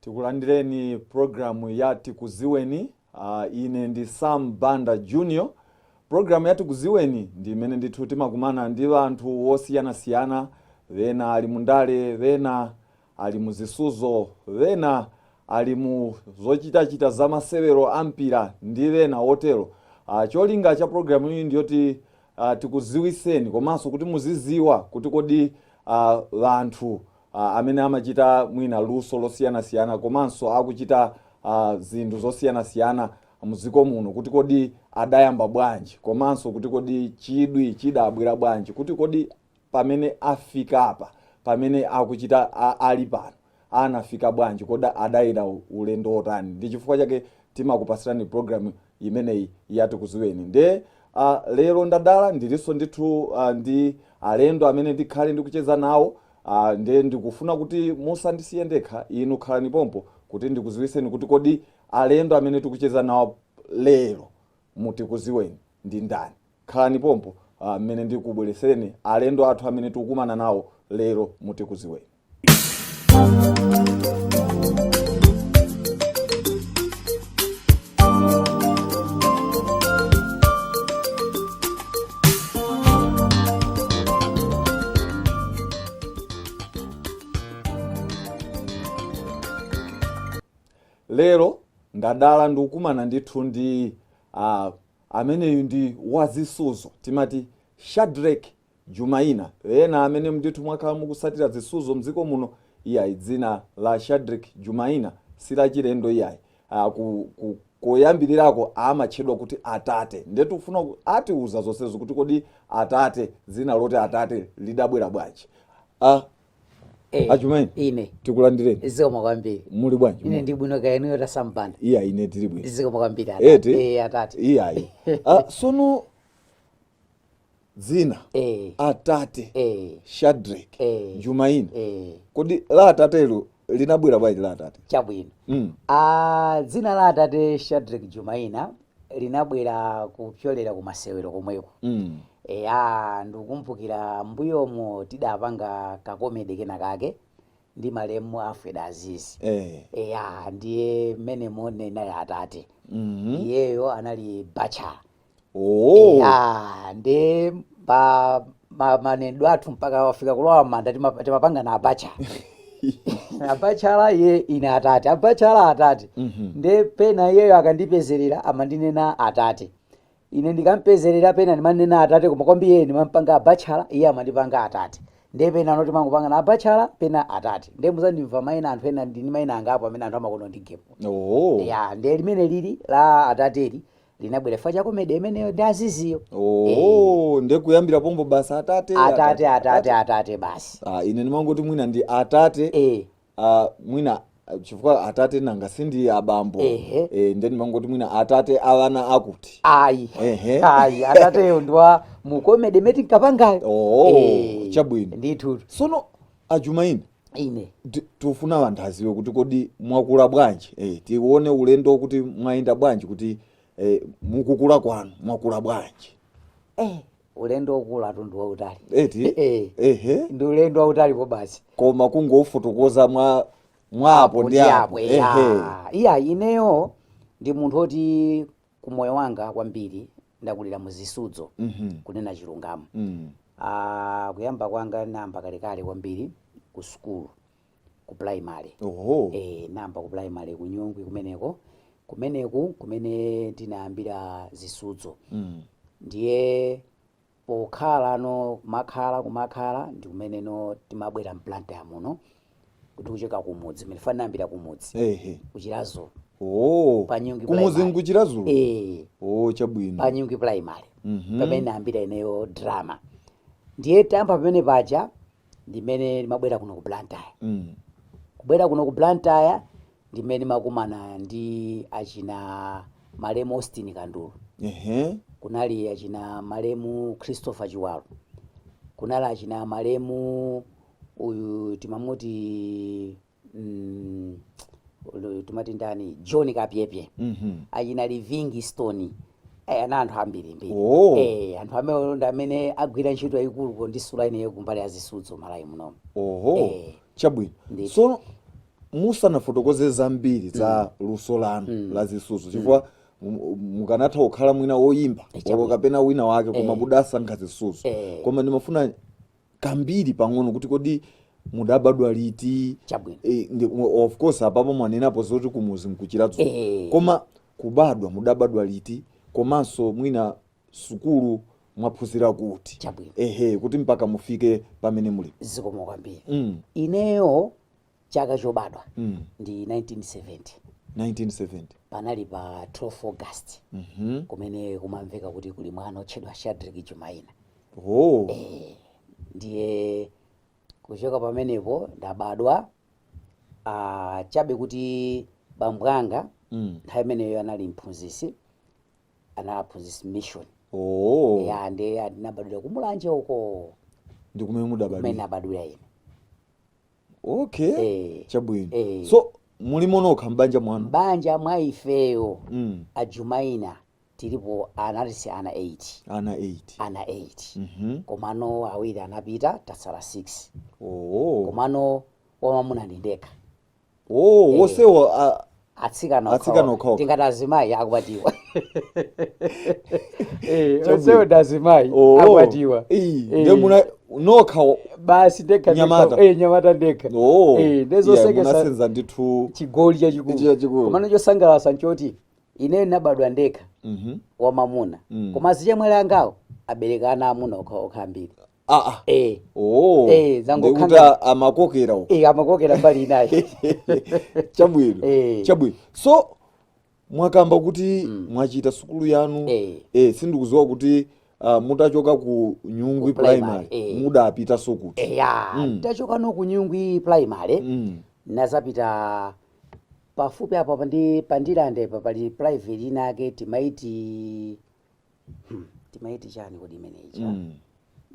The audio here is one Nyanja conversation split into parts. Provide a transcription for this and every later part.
Tikulandireni programu ya Tikuziweni. Ine ndi Sam Banda Junior. Programu ya Tikuziweni ndi imene ndithu timakumana ndi anthu osiyanasiyana, ena ali mundale, ena ali muzisudzo, ena ali mu zochitachita za masewero a mpira ndi ena otero. Cholinga cha programu iyi ndiyoti tikuziwiseni komanso kuti muziziwa kuti kodi anthu amene amachita mwina luso losiyanasiyana komanso akuchita zinthu zosiyanasiyana mdziko muno, kuti kodi adayamba bwanji, komanso kuti kodi chidwi chidabwera bwanji, kuti kodi pamene afika apa, pamene akuchita ali pano, anafika bwanji, kodi adayenda ulendo otani. Ndi chifukwa chake timakupasirani programu imeneyi yaTikuziweni. Nde lero ndadala ndilinso ndithu ndi alendo amene ndikhale ndikucheza nawo. Nde ndikufuna kuti musandisiye ndekha, inu khalani pompo kuti ndikuziwiseni kuti kodi alendo amene tikucheza nawo lero muTikuziweni ndi ndani. Khalani pompo mmene ndikubweresereni alendo athu amene tikukumana nawo lero muTikuziweni. Lero ndadala ndikukumana ndithu ndi ameneyu ndi wazisudzo, timati Shadreck Jumaina. Ena amene ndithu mwakhala mukusatira zisudzo mdziko muno, iyayi, dzina la Shadreck Jumaina silachilendo iyayi. Koyambirirako amatchedwa kuti Atate. Nde tikufuna atiuza zonsezo kuti kodi Atate, dzina loti Atate lidabwera bwanji. A Jumaina, Ine. tikulandireni. Zikomo kwambiri. Muli bwanji? Ine ndi bwino, kaya inuyo, a Sam Banda? Iya, ine tili bwino. Zikomo kwambiri, Eti? atate. Atate. Iyayi, sono dzina Atate Shadreck Jumaina, kodi la Atatelo linabwera bwanji, la Atate? Chabwino. Ah, dzina la Atate Shadreck Jumaina linabwera kupyolera kumasewero komweko. Eya, ndikukumbukira mbuyomo tidapanga ka comedy kena kake ndi malemu Alfred Aziz. Eya, ndiye mmenemo ndinali atate. Iyeyo anali bachelor. Eya, ndi pa manenedwe athu mpaka wafika kulowa manda timapanga na abachelor, abachelor iye, ine atate, abachelor, atate. Nde pena iyeyo akandipezerera amandinena atate, ine ndikampezerera pena ndimanena atate, koma kwambiri iye ndimampanga abachelor, iye amandipanga atate. Nde pena anoti mangopanga na abachelor, pena atate. Nde muzandimva mayina anthu ena, ndini mayina angapo amene anthu amakonda ndigepo. Ya, nde limene lili la atateli linabwera chifukwa cha comedy imeneyo ndi Aziziyo. Oh, nde kuyambira pompo basi Atate. Atate, atate, atate basi. Ah, ine ndimangoti mwina ndi atate. Mwina chifukwa atate nanga sindi abambo? Nde ndimangoti mwina atate avana akuti. Ayi. Ayi, atateyo ndiwa mu comedy imene tinkapangayo. Oh, chabwino. Ndithu. Sono a Jumaina, Ine. Tikufuna anthu aziwe kuti kodi mwakula bwanji, tione ulendo kuti mwayenda bwanji, kuti mukukula kwanu mwakula bwanji. Ulendo wokula tu ndi wautali. Eti? Ndi ulendo wautali ko basi. Koma kungofotokoza mwa mwapo ndi apo. Iya, ineyo ndi munthu oti kumoyo wanga kwambiri ndakulira muzisudzo. Kunena chilungamo, kuyamba kwanga nayamba kalekale kwambiri ku sukulu, ku primary. Nayamba ku primary ku Nyungwi kumeneko, kumeneku kumene ndinayambira zisudzo. Ndiye pokhala no kumakhala kumakhala ndi kumeneno timabwera m'Blantyre muno kuti kuchoka kumudzi kumene fanayambira kumudzi, kuChiradzulu. Pa Nyungwi Kumudzi? Primary. NkuChiradzulu? Eh. Oh, chabwino. Pa Nyungwi Primary pamene nayambira ineyo drama. Ndiye tayamba pamene paja ndimene ndimabwera kuno ku Blantyre. Kubwera kuno ku Blantyre ndimene makumana ndi achina malemu Austin Kandulu. Kunali achina malemu Christopher Chiwalo, kunali achina malemu Uyu timamuti uyu timati ndani, John Kapyepye, achina Livingstone, ana anthu ambirimbiri. Oh. Anthu amene ndi amene agwira ntchito yayikulu ndi sula ineyo kumbali ya zisudzo Malawi munomu. Oho. Chabwino. Ndithu. So musanafotokoze zambiri za luso lanu la zisudzo, chifukwa mukanatha kukhala mwina woyimba olo kapena wina wake, koma mudasankha zisudzo. Koma ndimafuna kambiri pang'ono kuti kodi mudabadwa liti? Chabwino. Of course apapo mwanenapo zoti kumuzi nkuchiradzulo. Koma kubadwa mudabadwa liti, komanso mwina sukulu mwaphunzira kuti? Chabwino. Ehe, kuti mpaka mufike pamene muli. Zikomo kwambiri. Ineyo chaka chobadwa ndi 1970. 1970. Panali pa 12 August, kumene kumamveka kuti kuli mwana otchedwa Shadrack Jumaina. Oh. Ndiye kuchoka pamenepo ndabadwa, chabe kuti bambo anga nthawi imeneyo anali mphunzisi, anaphunzisi mission. Oh. Ya, ndiye ndinabadwira kumulanje uko. Ndi kumene kumene mudabadwira? Nabadwira ine. Okay. Chabwino. So muli monokha mbanja mwanu? Banja mwa ifeyo, ajumaina tilipo analisi ana 8. Ana 8? Ana 8. Komano awiri anapita, tatsala 6. Oh. Komano wamamuna ndi ndekha. Oh, wosewa atsikana. Atsikana okhaokha. Tingati azimayi akwatiwa. Chabwino. Onsewo ndi azimayi Oh. akwatiwa. Ndiye muna nokha Basi, ndekha. Nyamata. Ndekha. Nyamata ndekha. Oh. Ndezosekesa. Yeah, munasenza ndithu Chigoli chachikulu. Chachikulu. Komano chosangalatsa nchoti ine ndinabadwa ndekha wamamuna, koma azichemwali angawo abereka ana amuna okha okha ambiri. Ah, ah. Oh. Zangokhala- Ndikuti amakokera uko. Amakokera mbali inayi. Chabwino. Chabwino. So mwakamba kuti mwachita sukulu yanu. Sindikudziwa kuti mutachoka ku Nyungwi Ku primary, Primary mudapitanso kuti? Eya. Tachoka no ku Nyungwi Primary, nazapita pafupi apo pandi pandilande pa pali private inake, timaiti timaiti chani kodi imeneyi cha?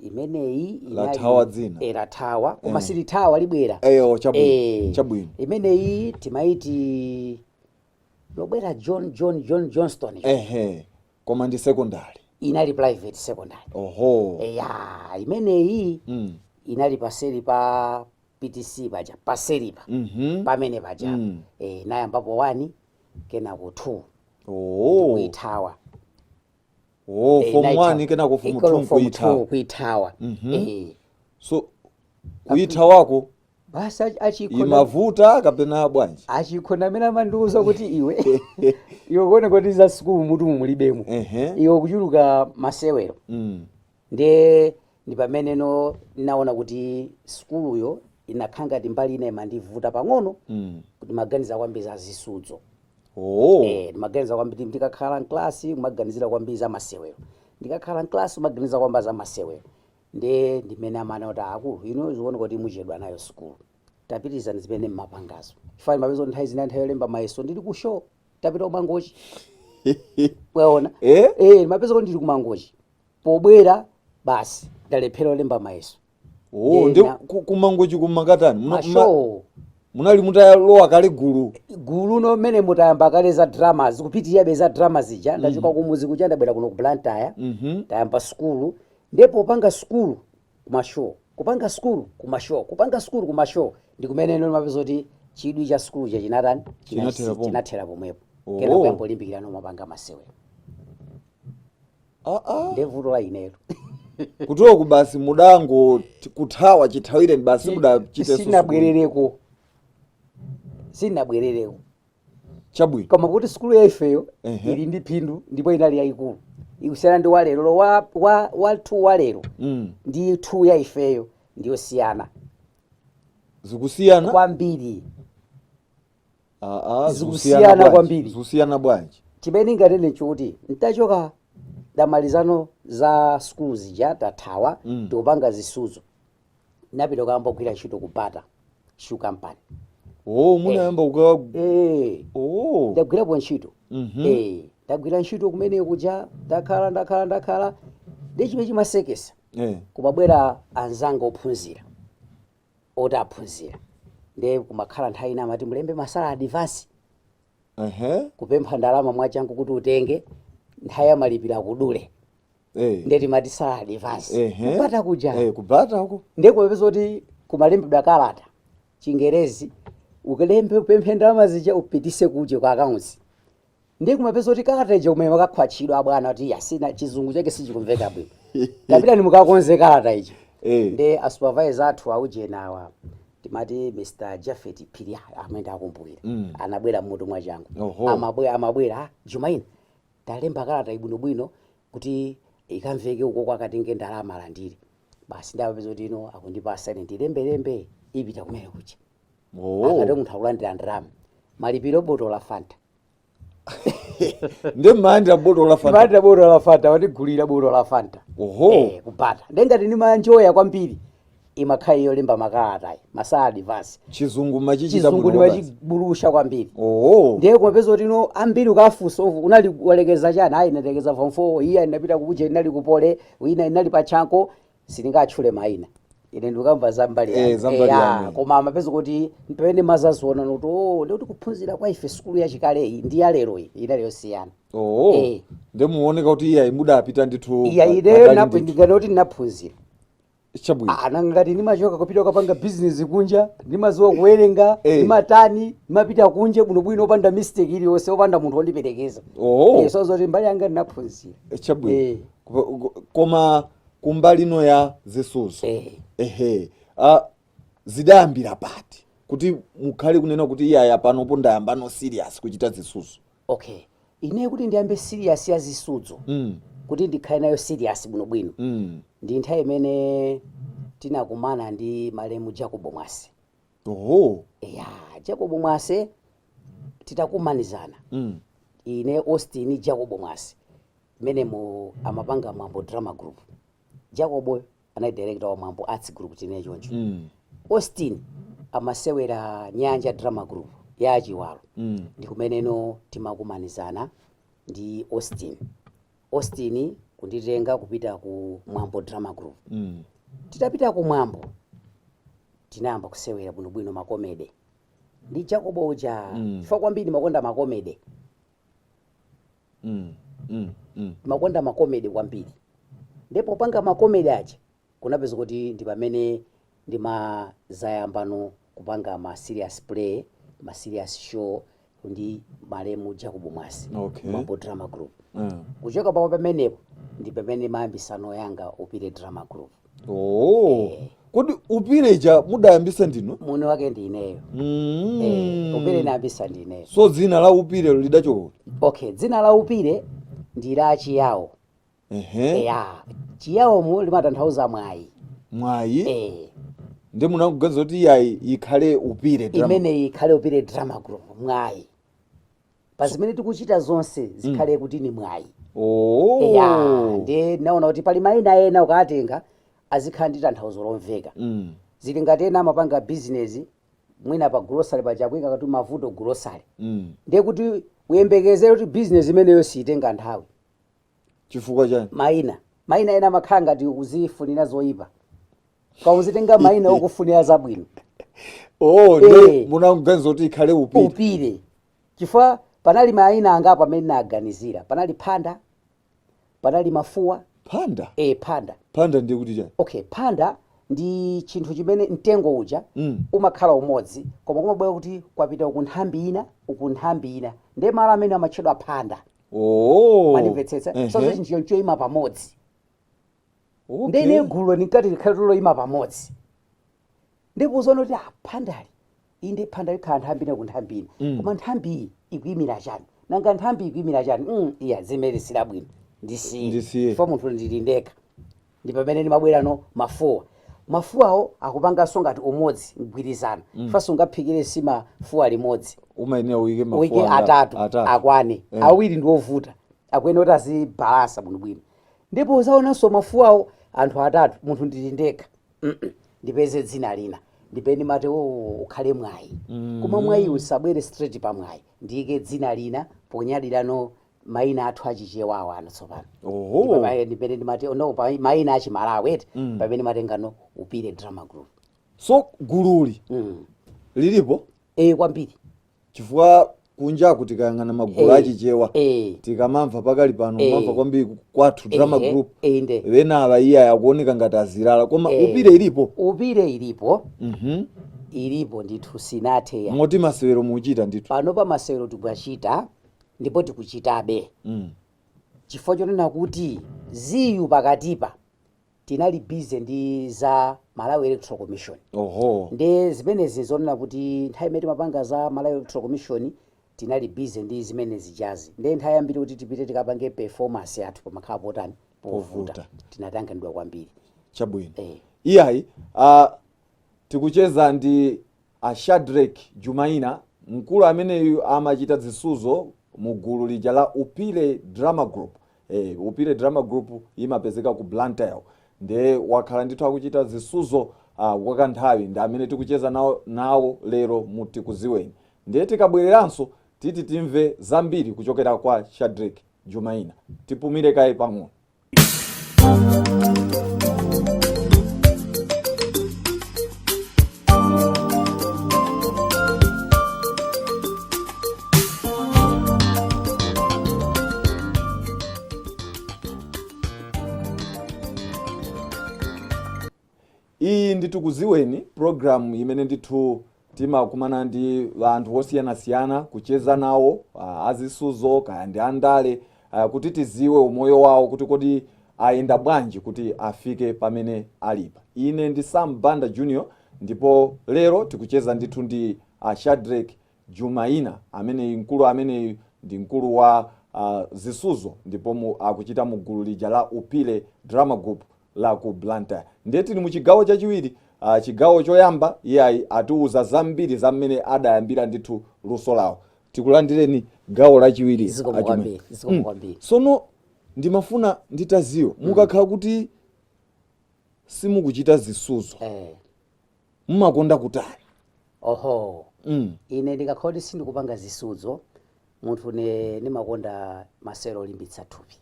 Imeneyi Lathawa dzina. Lathawa, koma silithawa, libwera. Eyo, chabwino. Chabwino. Imeneyi timaiti lobwera John Johnston. Ehe, koma ndi secondary? Inali private secondary. Oho. Eya, imeneyi inali paseri pa PTC paja, paseripa pamene paja. Nayambapo 1, kenako 2. Oh. Kuithawa. Oh, form 1 kenako form 2 kuithawa. Kuithawa. Kuithawa. So kuithawako Basi, achikhona imavuta kapena bwanji? Achikhona amene amandiuza kuti iwe kuone kuti za sukulu mutu mulibemo, iwe kuchuluka masewero. Ndiye ndi pameneno naona kuti sukuluyo inakhala ngati mbali ina imandivuta pang'ono, kuti maganiza kwambiri za zisudzo. Oh. Ndimaganiza kwambiri ndikakhala mklasi, kumaganizira kwambiri za masewero, ndikakhala mklasi kumaganiza kwambiri za masewero. Ndiye ndimene amana kuti, akulu, ino zikuona kuti muchedwa nayo sukulu, tapitirizani zimene mmapangazo. Chifukwa ndimapeza kuti nthawi zina, nthawi yolemba mayeso, ndili ku show, tapita kumangochi, waona? Eh? Ndimapeza kuti ndili kumangochi, pobwera basi ndalephera olemba mayeso. Oh, ndi kumangochi kumakatani? Ma show. Munali mutalowa kale gulu? Gulu no, mmene mutayamba kale za dramas, kupitiriyabe za drama zija. Ndachoka kumuzi kuja, ndabwera kuno ku Blantyre. Tayamba sukulu, ndipo panga sukulu kuma show, kupanga sukulu kuma show, kupanga sukulu kuma show, ndi kumene ino mapeza kuti chidwi cha sukulu cha chinatani? Chinathera pomwe. Chinathera pomwepo. Oh. Kena kuyamba olimbikira no mapanga masewero. Ah, ah. Ndi vuto la inelo. Kutoku basi mudango kuthawa chithawire basi, mudachite? Sinabwerereko, sinabwerereko. Chabwino. Koma kuti sukulu ya ifeyo ili ndi phindu, ndipo inali yayikulu, ikusiyana ndi walero lo wa 2 walero ndi 2 ya ifeyo ndiyosiyana. Zikusiyana? Kwambiri. Ah, ah, Zikusiyana bwanji? Kwambiri. Zikusiyana bwanji? Chimene ingatene nchokuti ntachoka, ndamalizano za sukulu zija, tathawa, tikupanga zisudzo, napita kuyamba kugwira ntchito ku Bata Shoe Company. Oh, munayamba kuka Oh. Ndagwirapo ntchito. Ndagwira ntchito kumene kuja, ndakhala, ndakhala, ndakhala, ndi chimene chimasekesa, kumabwera anzanga ophunzira. Oti aphunzira, ndiye kumakhala nthawi ina amati mulembe ma salary advance, kupempha ndalama mwachangu kuti utenge nthawi yamalipiro akudule. Ndiye timati salary advance. Kupata kuja. Kubata uko. Ndiye kumapeza kuti kumalembedwa kalata Chingerezi, ukalembe, upemphe ndalama zija, upitise kuje kwa accounts. Ndiye kumapeza kuti kalata ija kumene makakhwatchidwa abwana kuti yasina Chizungu chake sichikumveka bwino, tapitani mukakonze kalata ija. Ndiye a supervisor athu aujenawa, timati Mr Jafet Phiri, amene akumbukira, anabwera mmutu mwachangu. Amabwera, "Ah, Jumaina, talemba kalata ibwinobwino kuti ikamveke uko kwakatenge ndalama alandire." Basi, ndapeza kuti ino akundipasa ine ndilembelembe, ipita kumene kuja. Akati munthu akulandira ndalama, malipiro botolo la Fanta. Ndi mmalandira botolo la Fanta? Malandira botolo la Fanta, wandigulira botolo la Fanta. Kupata ndengati ndimanjoya kwambiri imakhala yolemba makalatayi, ma salary advance. Chizungu machichita Chizungu bwino kwabasi. ndimachibulusha kwambiri. Ndiye kumapeza kuti ino ambiri ukafunsa uvu unali walekeza chani, ayi, ndalekeza form 4, iya inapita kuje, inali kupole, wina inali pachanko, sindingatchule mayina ine, ndikamva za mbali yanga. Za mbali yanu. Koma amapeza kuti pamene mazaziona kuti, oh, ndikuti kuphunzira kwa ife sukulu yachikale iyi ndi yalero iyi inali yosiyana. Ndi muoneka kuti iyayi mudapita ndithu Iya, ine patali ndithu. Ndingati kuti ndinaphunzira. Chabwino. Ah, ngati ndimachoka kupita kukapanga business kunja, ndimaziwa kuwerenga, ndimatani, ndimapita kunja bwinobwino opanda mistake iliyonse, opanda munthu wondiperekeza. So zoti mbali yanga ndinaphunzira. Chabwino. Koma kumbali ino ya zisudzo, ehe, zidayambira pati kuti mukhale kunena kuti iyaya, panopo ndayambano serious kuchita zisudzo? Okay, ine kuti ndiyambe serious ya zisudzo, kuti ndikhale nayo serious bwinobwino, ndi nthawi imene tinakumana ndi malemu Jacobo Mwase. Ya, Jacobo Mwase, titakumanizana, ine, Austin, Jacobo Mwase, menemo amapanga Mwambo Drama Group. Jacobo anali director wa Mwambo Arts Group, tine choncho. Austin amasewera Nyanja Drama Group ya Achiwalo. Ndi kumeneno timakumanizana ndi Austin, Austin kunditenga kupita ku Mwambo Drama Group. Titapita ku Mwambo, tinayamba kusewera bwinobwino ma comedy ndi Jacobo uja, chifukwa kwambiri makonda ma comedy. Makonda ma comedy kwambiri, ndipo panga ma comedy aja kunapeza kuti ndi pamene ndimazayambano kupanga ma serious play, ma serious show ndi malemu Jacobo Mwasi, Mwambo Drama Group. Kuchoka papo, pamenepo ndi pamene mayambisano yanga Upire Drama Group. Oh. Kodi Upireja mudayambisa ndinu? Mwini wake ndi ineyo. Upire nayambisa ndi ineyo. So dzina la Upire lidachoka? Okay, dzina la Upire ndi la Chiyawo. Ya, Chiyawomo limatanthauza mwayi. Mwayi. Eh. Ndi munakuganiza kuti iyayi, ikhale Upire Drama. Imene ikhale Upire Drama Group, mwayi. Pa zimene tikuchita zonse zikhale kuti ni mwayi. Ya, ndi naona kuti pali mayina ena ukatenga azikhala ndi tanthauzo lomveka. Zili ngati ena amapanga bizinesi, mwina pa grocery paja akuyika kati Mavuto Grocery. Ndiye kuti uyembekezere kuti bizinesi imeneyo siyitenga nthawi. Chifukwa chani? Mayina ena amakhala ngati kuzifunira zoyipa, koma uzitenga mayina okufunira zabwino. Oh, ndi munakuganiza kuti ikhale Upire. Upire chifukwa panali mayina angapo amene naganizira. Panali Phanda, panali Mafuwa. Phanda? E, Phanda. Phanda ndiye kuti chani? Okay, phanda ndi chinthu chimene mtengo uja umakhala umodzi, koma kumabwera kuti kwapita uku nthambi ina, uku nthambi ina, ndiye malo amene amatchedwa phanda. Mandimvetsetsa? So chinthu chonchoyima pamodzi. Ndiye ine gulu ndinkati likhale loyima pamodzi, ndipo uzaona kuti, ah, phandali inde, phanda likhala nthambi ina ku nthambi ina, koma nthambi iyi ikuyimira chani? Nanga nthambi ikuyimira chani? Iya, zimene silabwino, ndisiye. Ndisiye. Fo munthu ndili ndekha, ndi pamene ndimabwerano mafuwa. Mafuwawo akupanganso ngati umodzi, mgwirizano, mm. Faso ungaphikire sima fuwa limodzi? Umayenera uyike mafuwa uike atatu, atatu. Akwane. Awiri ndi ovuta, akuyenera kuti azibalasa bwinobwino. Ndipo uzaonanso mafuwawo anthu atatu, munthu ndili ndekha. Ndipeze dzina lina, ndipeni mati, oh, ukhale mwayi. Koma mwayi usabwere straight pa mwayi, ndiyike dzina lina ponyadilano mayina athu achichewawo ano tsopano. Ndipene ndimati, no, mayina achimalawi eti, pamene matengano Upire Drama Group. So gululi lilipo? E, kwambiri. Chifukwa kunjaku tikayang'ana magulu achichewa, tikamamva pakali pano, mamva kwambiri Kwathu Drama Group. Inde. Wenava iye akuoneka ngati azilala, koma Upire ilipo? Upire ilipo. Ilipo ndithu, sinathe ya. Moti masewero mukuchita ndithu? Pano pa masewero tikuchita ndipo tikuchitabe, chifukwa chonena kuti ziyu pakatipa tinali busy ndi za Malawi Electoral Commission. Ndi zimenezi zonena kuti nthawi imene timapanga za Malawi Electoral Commission tinali busy ndi zimenezi jazi, ndi nthawi yambiri kuti tipite tikapange performance yathu pamakhala potani, povuta. Povuta. Tinatanganidwa kwambiri. Chabwino. Eh. Iyayi, tikucheza ndi a Shadrack Jumaina, mkulu ameneyu amachita zisudzo mu gulu lija la Upire Drama Group. Upire Drama Group imapezeka ku Blantyre, nde wakhala ndithu akuchita zisudzo kwa kanthawi, ndi amene tikucheza nawo lero mu Tikuziweni. Ndiye tikabwereranso titi timve zambiri kuchokera kwa Shadrack Jumaina. Tipumire kaye pang'ono. Iyi ndi Tikuziweni, program imene ndithu timakumana ndi anthu osiyanasiyana kucheza nawo, azisudzo kaya ndi andale, kuti tiziwe umoyo wawo kuti kodi ayenda bwanji kuti afike pamene alipa. Ine ndi Sam Banda Junior, ndipo lero tikucheza ndithu ndi Shadrack Jumaina ameneyi. Mkulu ameneyi ndi mkulu wa zisudzo ndipo akuchita mu gulu lija la Upire Drama Group la ku Blantyre. Ndiye tili mu chigawo chachiwiri. Chigawo choyamba iyayi atiuza zambiri za mmene adayambira ndithu luso lawo. Tikulandireni gawo lachiwiri. Zikomo Achimwene. kwambiri, zikomo kwambiri. Sono ndimafuna nditaziwa, mukakhala kuti simukuchita zisudzo, mumakonda kutani? Oho. Ine ndikakhala kuti sindikupanga zisudzo, munthu ne ndimakonda masewero olimbitsa thupi.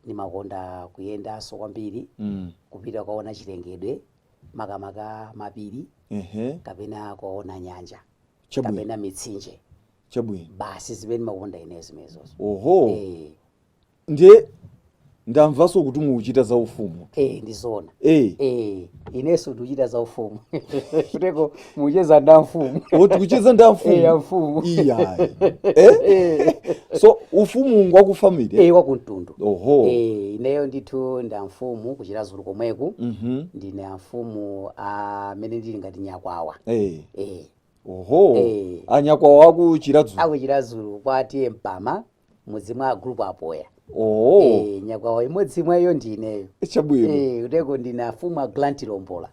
Ndimakonda kuyendanso kwambiri, kupita kukaona chilengedwe, makamaka mapiri, kapena kukaona nyanja, kapena mitsinje. Basi, zimene ndimakonda ineyo zimenezozo. Ndiye ndamvanso kuti mukuchita za ufumu. Eh, ndizoona. Inenso ndikuchita za ufumu, kuteko mucheza nda mfumu. Oti kucheza nda mfumu? Eh, ya mfumu. Iyayi, eh? So ufumu ngwaku family? Eh, wakumtundu. Oho. Ineyo ndithu nda mfumu ku Chiradzulu komweku. Ndine amfumu amene ndili ngati nyakwawa. Oho. Eh. Anyakwawa aku Chiradzulu? Aku Chiradzulu, kwatiye Mpama, mudzi mwa group Apoya. Oho. Nyakwawa imodzi mwayo ndineyo. Chabwino. Kuteko ndine afumu a Grant Lombola.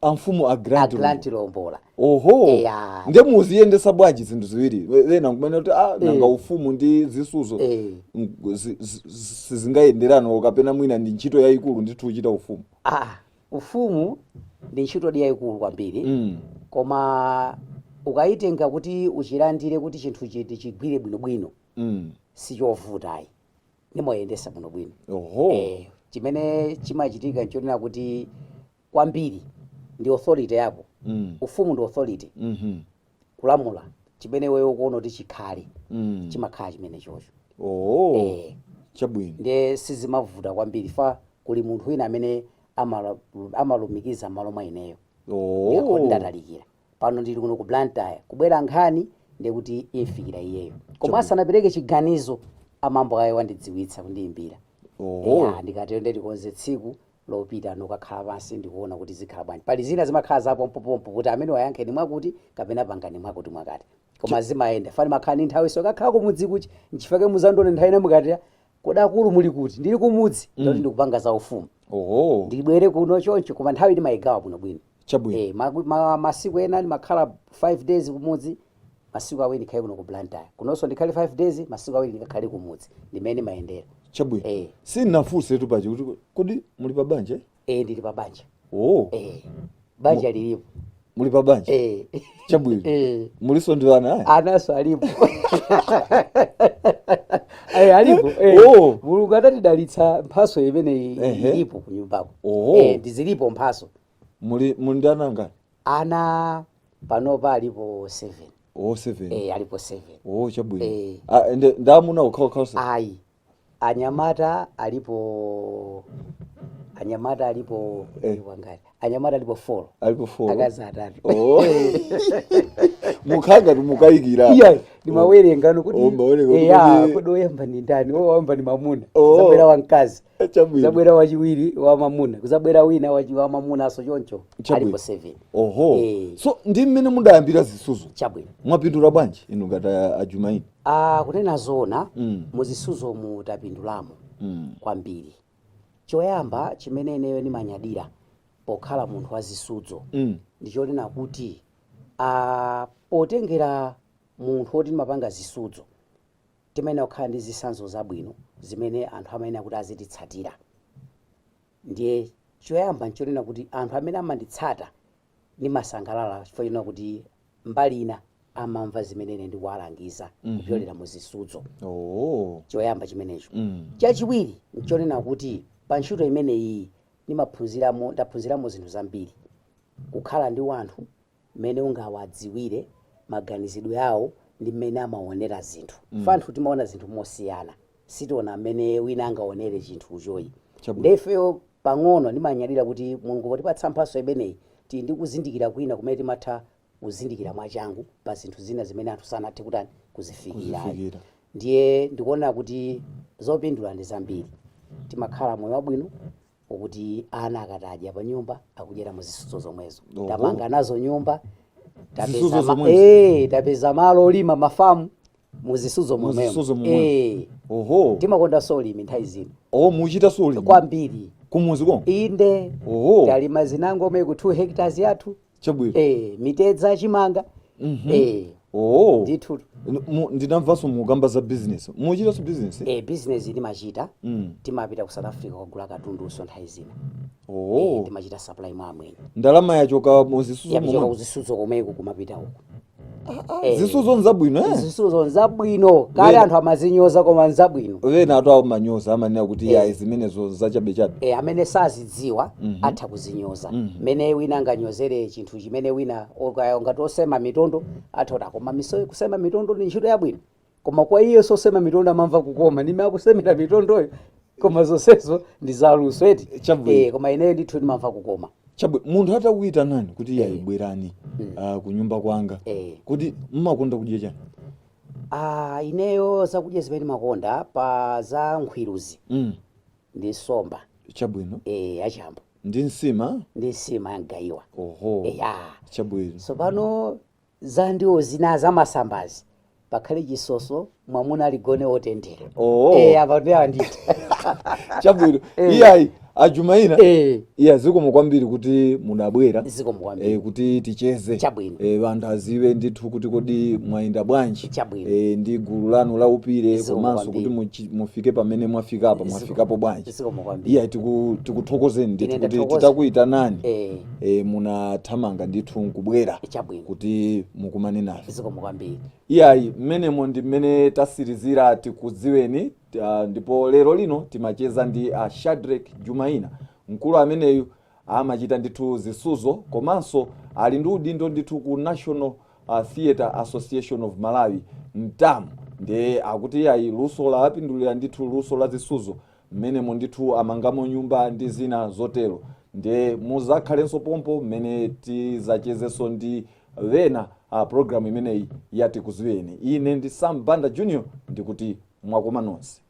Amfumu a A Grant? Grant Lombola. Oho. Eya. Ndiye muziyendesa bwanji zinthu ziwiri? Lena kumene kuti nanga ufumu ndi zisudzo sizingayenderano, kapena mwina ndi ntchito yayikulu ndithu kuchita ufumu? Ufumu ndi ntchito yayikulu kwambiri, koma ukayitenga kuti uchilandire kuti chinthu chiti chigwire bwinobwino, sichovutayi, nimayendesa bwinobwino. Chimene chimachitika nchonena kuti kwambiri ndi authority yako. Ufumu ndi authority, kulamula chimene wewe ukuona kuti chikhale, chimakhala chimene chocho. Chabwino. Ndiye sizimavuta kwambiri, fa kuli munthu wina amene amalumikiza malo mwa ineyo. Ndikakhoti ndatalikira pano, ndili kuno ku Blantyre, kubwera nkhani ndikuti imfikira iyeyo, koma asanapereke chiganizo amambo aye wandidziwitsa, kundiyimbira. Eya, ndikatero ndikonze tsiku lopita nokakhala pansi ndikuona kuti zikhala bwanji. Pali zina zimakhala zapompopompo kuti amene wayankheni mwakuti kapena pangani mwakuti mwakati, koma zimayenda fani, makhala ni nthawi so kakhala kumudzi kuchi. Nchifukwa muzandione nthawi ina mukati, "Kodi akulu muli kuti?" Ndili kumudzi, ndoti ndikupanga za ufumu. Ndibwere kuno choncho, koma nthawi ndimayigawa bwinobwino. Chabwino. Masiku ena ndimakhala 5 days kumudzi, masiku awiri ndikhale kuno ku Blantyre, kunonso ndikhale 5 days, masiku awiri ndikakhale kumudzi, ndimene mayendera. Chabwino. Eh. Sinafunse tu pachi kuti kodi muli pa banja, eh? Eh, ndili pa banja. Oh. Banja lilipo. Muli pa banja? Eh. Chabwino. Eh. Muliso ndi ana aya? Anaso alipo. Alipo. Oh. Mulungu atatidalitsa mphaso imene ilipo kunyumbako. Oh. Ndizilipo mphaso. Muli ndi ana angati? Ana panopa alipo 7. Oh, 7. Eh, alipo 7. Oh, chabwino. Eh. Ah, ndi amuna okhaokha? Ayi, anyamata alipo alipo angati? Anyamata alipo 4. Alipo 4. Akazi atatu. Oh. Mukhanga timukayikira. Iya, ndimawerengano kuti Oh, mawerenga kuti eya, kuti kodi oyamba ndi ndani? Oyamba ndi mamuna. Oh. Zabwera wamkazi. Chabwino. Zabwera wachiwiri wa mamuna, kuzabwera wina wa mamuna aso choncho. Chabwino. Alipo 7. Oho. Eh. So ndi mmene mudayambira zisudzo, Chabwino. mwapindula bwanji inu ngati a Jumaini? Ah, kunena zona, muzisudzo mutapindulamo kwambiri. Choyamba chimene ineyo ndimanyadira pokhala munthu wa zisudzo ndichonena kuti potengera munthu woti ndimapanga zisudzo, timayenera kukhala ndi zitsanzo zabwino zimene anthu amayenera kuti azititsatira. Ndiye choyamba nchonena kuti anthu amene amanditsata ndimasangalala chifukwa chonena kuti mbali ina amamva zimene ine ndikuwalangiza kupyolera mu zisudzo. Choyamba chimenecho. Chachiwiri nchonena kuti pa ntchito imeneyi ndimaphunziramo, ndaphunziramo zinthu zambiri, kukhala ndi wanthu mmene ungawadziwire maganizidwe awo ndi mmene amaonera zinthu. Anthu timaona zinthu mosiyana, sitiona mmene wina angaonere chinthu choyi. Chabwino. Ndefeyo pang'ono ndimanyadira kuti Mulungu potipatsa mphatso imeneyi, tili ndi kuzindikira kwina kumene timatha kuzindikira mwachangu pa zinthu zina zimene anthu sanathe kutani, kuzifikira. Kuzifikira. Ndiye ndikuona kuti zopindula ndi zambiri. Timakhala moyo wabwino ukuti ana akatadya pa nyumba akudyera mu zisudzo zomwezo. Tamanga nazo nyumba, Zisudzo zomwezo? Tapeza malo olima, mafamu muzisudzo momwemo. Muzisudzo momwemo. Eh. Timakondanso ulimi nthawi zino. Oh, muchita ulimi? Kwambiri. Kumuzi konko? Inde. Talima zinango omwe ku 2 hectares yathu. Mitedza, chimanga. Ndithu. Ndinamvanso mukamba za business. Muchitanso business? Business timachita. Timapita ku South Africa kugula katunduso nthawi zina. Timachita supply mwa amwenye. Ndalama yachoka muzisudzo Yapichoka momwemo? kuzisudzo komweko kumapita uko. Zisudzo nzabwino, eh? Zisudzo nzabwino. Kale anthu amazinyoza, koma nzabwino. Wena atu amanyoza, amanena kuti yayi, zimenezo zachabechabe. Amene sazidziwa atha kuzinyoza, mmene wina anganyozere chinthu chimene wina ngati osema mitondo atha kuti akoma kusema mitondo ndi ntchito yabwino, koma kwa iye sosema mitondo amamva kukoma ndime akusemera mitondoyo, koma zonsezo ndi zaluso eti. Chabwino. Koma ineyo ndithu ndimamva kukoma. Chabwino. Munthu atakuyitanani kuti yayi, bwerani kunyumba kwanga, kuti mmakonda kudya chani? Ah, ineyo zakudya zimene ndimakonda pa za nkhwiruzi ndi nsomba. Achambo. Ndi nsima? Ndi nsima yamgayiwa. Eya. Tsopano za ndiwo zina zamasambazi, pakhale chisoso, mwamuna aligone otendera. Apa ndi andita. Chabwino. Iyayi, aJumaina, iya, zikomo kwambiri kuti munabwera. Zikomo kwambiri. Kuti ticheze. Chabwino. Anthu aziwe ndithu kuti kodi mwayenda bwanji Chabwino. ndi gulu lanu la upire, Zikomo komanso kuti kwambiri. mufike pamene mwafikapo, mwafikapo bwanji. Zikomo kwambiri. Iya, tikuthokozeni ndithu Ine kuti ndathokoza. titakuyitanani munathamanga ndithu nkubwera Chabwino. kuti mukumane nafe. Zikomo kwambiri. Iyayi, mmenemo ndi mmene tasirizira Tikudziweni. Ndipo lero lino timacheza ndi Shadrek Jumaina. Mkulu ameneyu amachita ndithu zisudzo, komanso ali ndi udindo ndithu ku National Theatre Association of Malawi, NTAM. Ndiye akuti iyayi, luso lapindulira ndithu, luso la zisudzo, mmenemo ndithu amangamo nyumba ndi zina zotero. Ndiye muzakhalenso pompo mmene tizachezenso ndi wena a programu imeneyi ya Tikudziweni. Ine ndi Sam Banda Junior, ndikuti mwakoma nonse.